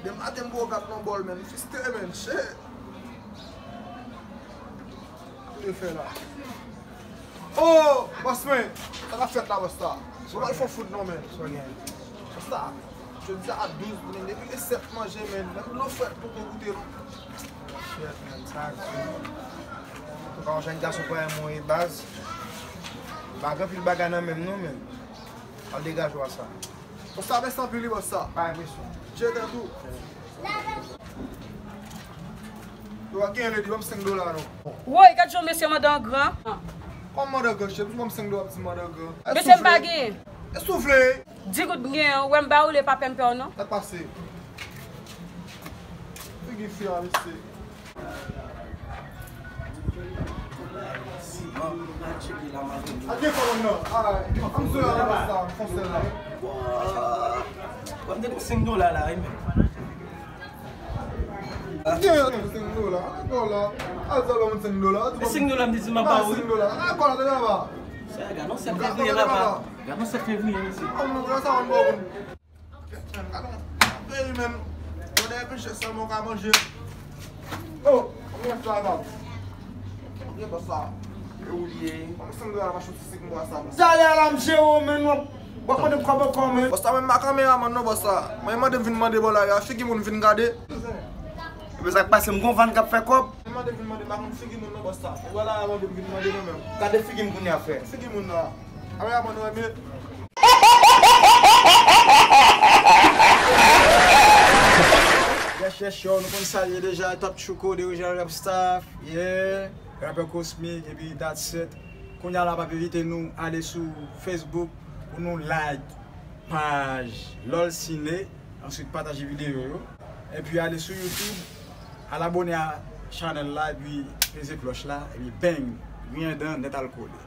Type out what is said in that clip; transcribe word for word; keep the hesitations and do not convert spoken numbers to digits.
Demen maten m poko kat nan bòl, men. Fiste, men. Shit. Sa w te fè la? Oh, bòs mwen, sa k ap fèt la, bòs la? Mwen pral fè w fout non, men. Sa w gen? Bòs la, jodi a douz, men depi le sèt manje, men. Menm dlo frèt poko goute non. Shit, men, sa di. Antouka, yon jèn gason parèy mwen ye baz. M pa gen anpil bagay nan men m non, men. Al degaje w a sa. Bòs la, mèsi anpil wi, bòs la. Pa enpresyon. Tcheke tou. Yo, a gen lè di ban m senk dola non. Woy, gad jan mesye mande an gran. Kòman mande an gran, chef? Di ban m senk dola, di mande an gran. Mesye, m pa genyen. E soufle. Di goud m genyen, ou wè m ba ou, li pa pè m pè w non. Sa k pase? Figi fi a, mesye. Al gen kòb nan. Ah, ann sou la, la, sa, m fon sèl la. Bon, m te gen senk dola la, wi, men. Gen senk dola, al gen dola. Al sa ban mwen senk dola. E senk dola m te di m ap ba ou, wi. Senk dola. Ah, kòb la, te la ba. Sa, gad yon sèt fevriye, papa. Gad yon sèt fevriye, mesye. Ah, mwen, sa, mwen, bon. Peyi menm. Yo dèyè pechè sèlman w ka manje. Oh, mwen travay. Gen bòs la. E ou li ye? Mwen senk dola la, m achte ti sik m bwa sa, bòs. Talè a la, m jere w, men, w ap, w ap mande m kòb ankò, men. Bòs la, mwen m pa kameramann non, bòs la. Mwen mande m vin mande bò la, a figi moun vin gade. Ebyen, sa k pase, m gon van k ap fè kòb. Mwen mande m vin mande, m pa konn figi moun non, bòs la. Ou wè la, mande m vin mande non, men. Gade figi m kounye a, frè. Figi moun la. A wè, a mande w, men. Yes, yes, yo, nou konn sa l ye deja, Top Chuko, The Original Rap Staff, yeah, rapè Cosmic, epi that's it. Kounye a la, pa evite nou ale sou Facebook pou nou like paj Lol Ciné, answit pataje videyo yo, epi ale sou YouTube, al abòne a chanèl la, epi peze klòch la, epi bang, griyen dan nèt al kole.